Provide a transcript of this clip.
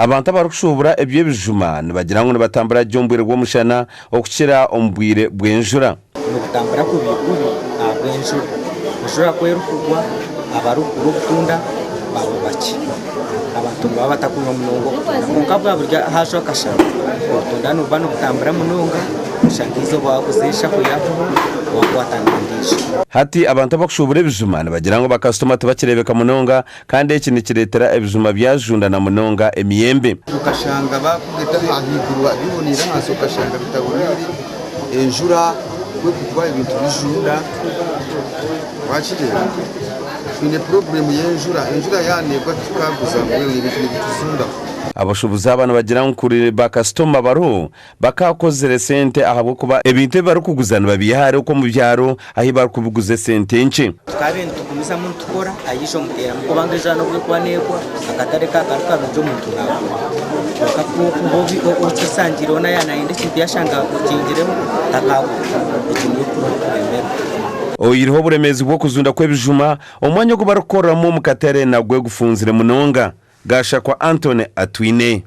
Abantu abarikushuubura eby'ebijuma nibagira ngu nibatambura gye omu bwire bw'omushana okukira omu bwire bw'enjura. Nibutambura kubi kubi ahabw'enjura. Enjura ku erikugwa abarikugura obutunda baba bakye. Abantu nibaba batakunywa munonga obutunda kwonka bwaba buri haajwa akashana, obutunda nibuba nibutambura munonga oshanga eizooba waaguza enshaho yaakuhwa waaba waatandika endiijo. Hati abantu abakushuubura ebijuma nibagira ngu bakasitoma tibakireebeka munonga Kandi eki nikireetera ebijuma byajunda na munonga emiyembe. Okashanga bakugeta ahaiguru biboneire ahansi okashanga bitaboneire enjura ku ekugwa ebintu bijunda wakireeba twine problem y'enjura enjura yaaba negwa titukaguza mbwenu ebintu nibituzundaho. Abashuubuzi aba nibagira ngu kuri bakasitoma bariho Bakaakozire sente ahabw'okuba ebintu ebi barikuguza nibabiiha hare okwo omu byaro ahi barikubiguza esente nkye. Tukaabaire nitugumizamu nitukora, ahaija omuteeramu kubanga enjura n'obu erikuba neegwa, akatare ka kari karungi omuntu naagura. Kwonka ku orikuba okisangiire hoona yaaba naayenda ekintu yaashanga okingireho, takaagura. Ekyo niyo purobulemu eriho. Oyihireho oburemeezi bw'okuzunda kw'ebijuma, omwanya ogu barikukoreramu omu katare nagwo gufunzire munonga. Gashakwa Anthony Atwine.